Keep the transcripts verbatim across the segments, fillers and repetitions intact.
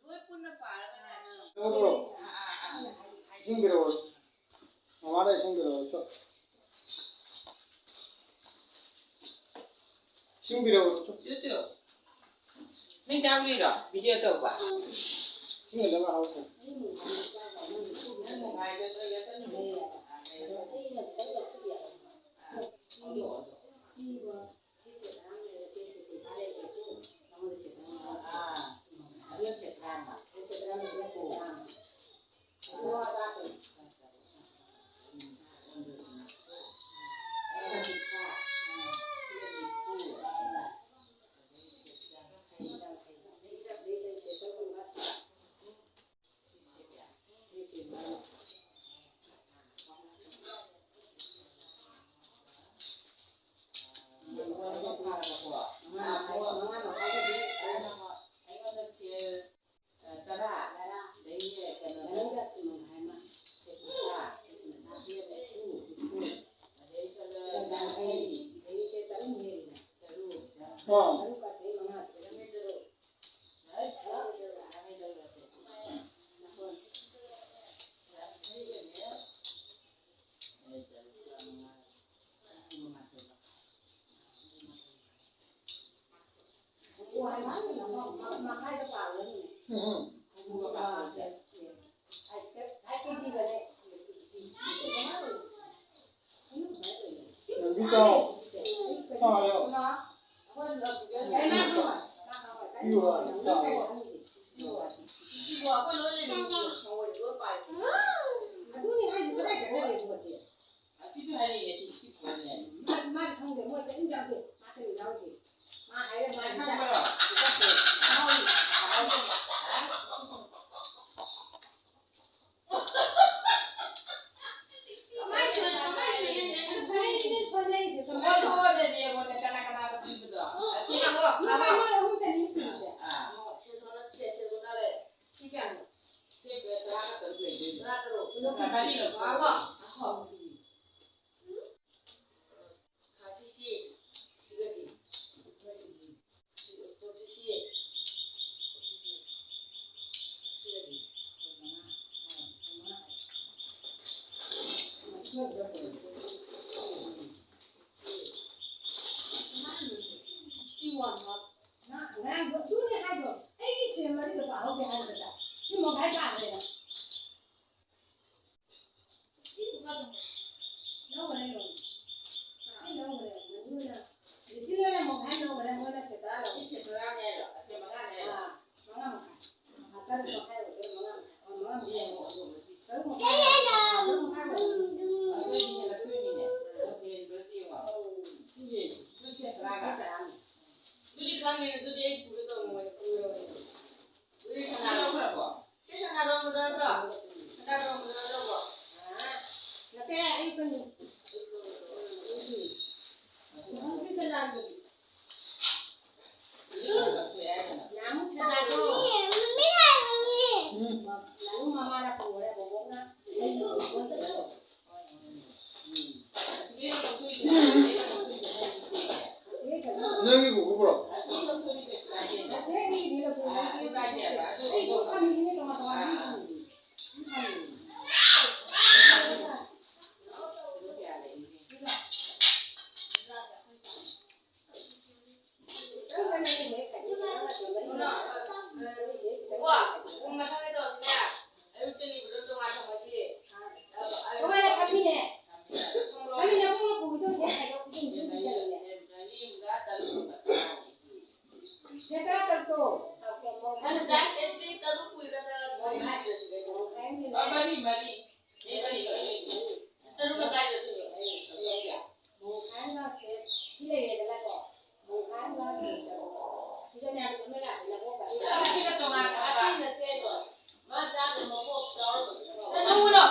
ꯂꯣꯏ ꯄꯨꯟꯅ ꯄꯥꯔꯒꯅꯦ꯫ ꯂꯧꯔꯣ꯫ ꯏꯁꯤꯡ ꯄꯤꯔꯛꯑꯣ꯫ ꯃꯃꯥꯗ ꯏꯁꯤꯡ ꯄꯤꯔꯛꯑꯣ꯫ ꯆꯣ꯫ ꯏꯁꯤꯡ ꯄꯤꯔꯛꯑꯣ꯫ ꯆꯣ꯫ ꯆꯨ ꯆꯨ꯫ ꯅꯪ ꯆꯥꯕ ꯂꯩꯔꯣ? ꯚꯤꯗꯤꯑꯣ ꯇꯧꯕ꯫ ꯏꯁꯤꯡ ꯑꯗꯨꯝ ꯍꯥꯎ꯫ ꯅꯪ ꯅꯨꯡꯉꯥꯏꯕ ꯅꯣꯏ ꯌꯥꯁꯟꯅꯨ꯫ ꯉꯔꯥꯡꯗꯣ ꯑꯗꯨꯅꯦ ꯍꯥꯏꯗꯣ, ꯑꯩꯒꯤ ꯏꯆꯦ ꯃꯔꯤꯗꯣ ꯄꯥꯍꯧꯗꯦ ꯍꯥꯏꯕꯗ ꯁꯤ ꯃꯣꯕꯥꯏꯜ ꯄꯥꯈ꯭ꯔꯦꯅ꯫ ꯂꯧꯈ꯭ꯔꯦ, ꯂꯧꯈ꯭ꯔꯦ꯫ ꯑꯩ ꯂꯧꯈ꯭ꯔꯦ꯫ ꯃꯗꯨꯅ ꯍꯧꯖꯤꯛꯀꯤ ꯅꯣꯏꯅ ꯃꯣꯕꯥꯏꯜ ꯂꯧꯈ꯭ꯔꯦ, ꯃꯣꯏꯅ ꯁꯦ ꯇꯔꯥ ꯂꯧꯈ꯭ꯔꯦ꯫ ꯁꯤ ꯁꯦ ꯇꯔꯥꯅꯦ ꯍꯥꯏꯔꯣ? ꯑꯁꯦ ꯃꯉꯥꯅꯦ ꯍꯥꯏꯔꯣ? ꯑꯥ, ꯃꯉꯥ ꯃꯈꯥꯏ꯫ ꯑꯥ, ꯇꯔꯨꯛ ꯃꯈꯥꯏ ꯑꯣꯏꯗꯣꯏꯔꯣ? ꯃꯉꯥ ꯃꯈꯥꯏ꯫ ꯑꯣ, ꯃꯉꯥ ꯃꯈꯥꯏ꯫ ꯇꯔꯨꯛ ꯃꯈꯥꯏ ꯑꯣꯏꯗꯣꯏꯔꯣ? ꯑꯁꯣꯏꯗꯤ ꯍꯦꯜꯂꯛꯇꯣꯏꯅꯤꯅꯦ꯫ ꯑꯗꯣ ꯍꯦꯟꯕ꯭ꯔꯥ ꯌꯦꯡꯉꯣ꯫ ꯁꯤꯁꯦ, ꯑꯗꯨ ꯁꯦ ꯇꯔꯥꯒ꯫ ꯑꯗꯨꯗꯤ ꯈꯪꯉꯦ, ꯑꯗꯨꯗꯤ ꯑꯩ ꯄꯨꯒꯦ ꯇꯧꯔꯝꯃꯣꯏ, ꯄꯨꯔꯣꯏ꯫ ꯑꯗꯨꯗꯤ ꯁꯅꯥ ꯂꯧꯈ꯭ꯔꯕꯣ? ꯁꯤ ꯁꯅꯥ ꯂꯧꯕꯗꯣ ꯅꯠꯇ꯭ꯔꯣ? ꯁꯅꯥ ꯂꯧꯕꯗꯣ ꯅꯠꯇ꯭ꯔꯣ? ꯑꯥ, ꯅꯠꯇꯦ, ꯑꯌꯨꯛꯇꯅꯤ꯫ ꯎꯝ꯫ ꯁꯅꯥꯗꯨꯗꯤ꯫ ꯅꯪꯒꯤ ꯒꯨꯒꯜ ꯄꯨꯔꯛꯑꯣ꯫ ꯃꯔꯤ, ꯃꯔꯤ꯫ ꯃꯣꯡꯈꯥꯏ ꯑꯃꯒꯁꯦ ꯁꯤ ꯂꯩꯔꯦꯗꯅꯀꯣ꯫ ꯃꯣꯡꯈꯥꯏ ꯑꯃꯒꯁꯦ ꯁꯤꯗꯅꯦ ꯍꯥꯏꯕ ꯊꯝꯃꯦ ꯂꯥꯛꯑꯦ ꯅꯀꯣꯛꯇ꯫ ꯑꯗꯨꯒ ꯇꯣꯉꯥꯟꯅ ꯊꯝꯕ꯫ ꯑꯇꯩ ꯅꯠꯇꯦ ꯑꯗꯣ꯫ ꯃꯥ ꯆꯥꯗꯣ ꯃꯀꯣꯛ ꯆꯥꯎꯔꯝꯕꯁꯨ ꯌꯥꯎꯔꯝꯒꯅꯤ꯫ ꯀꯩꯗꯧꯕꯅꯣ?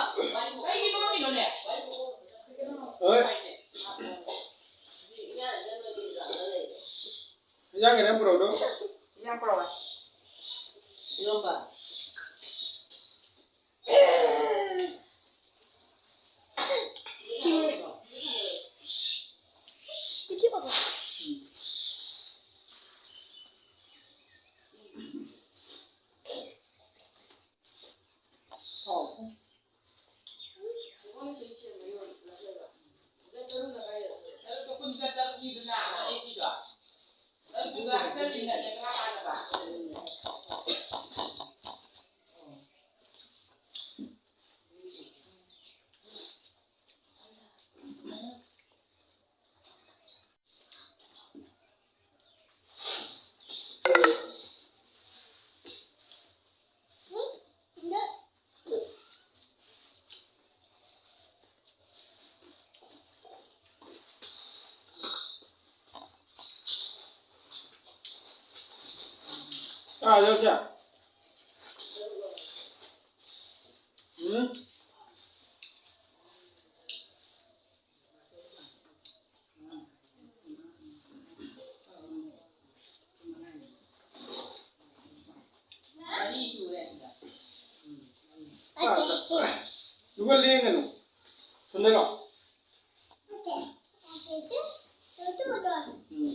ꯀꯩꯒꯤ ꯅꯣꯛꯏꯅꯣꯅꯦ? ꯍꯣꯏ꯫ ꯍꯥꯏꯗꯤ ꯏꯌꯥ ꯏꯌꯥ ꯅꯣꯏꯒꯤ ꯂꯥꯛꯑꯒ ꯂꯩꯔꯦ꯫ ꯏꯟꯖꯥꯡ ꯈꯤꯇꯪ ꯄꯨꯔꯛꯎꯗꯣ꯫ ꯏꯟꯖꯥꯡ ꯄꯨꯔꯛꯑꯣ꯫ ꯏꯔꯣꯝꯕ꯫ ꯀꯥꯏꯗ ꯆꯠꯁꯦ? ꯎꯝ? ꯑꯗꯨꯒ ꯂꯦꯡꯒꯅꯨ꯫ ꯁꯣꯝꯗ ꯂꯥꯛꯑꯣ꯫ ꯎꯝ꯫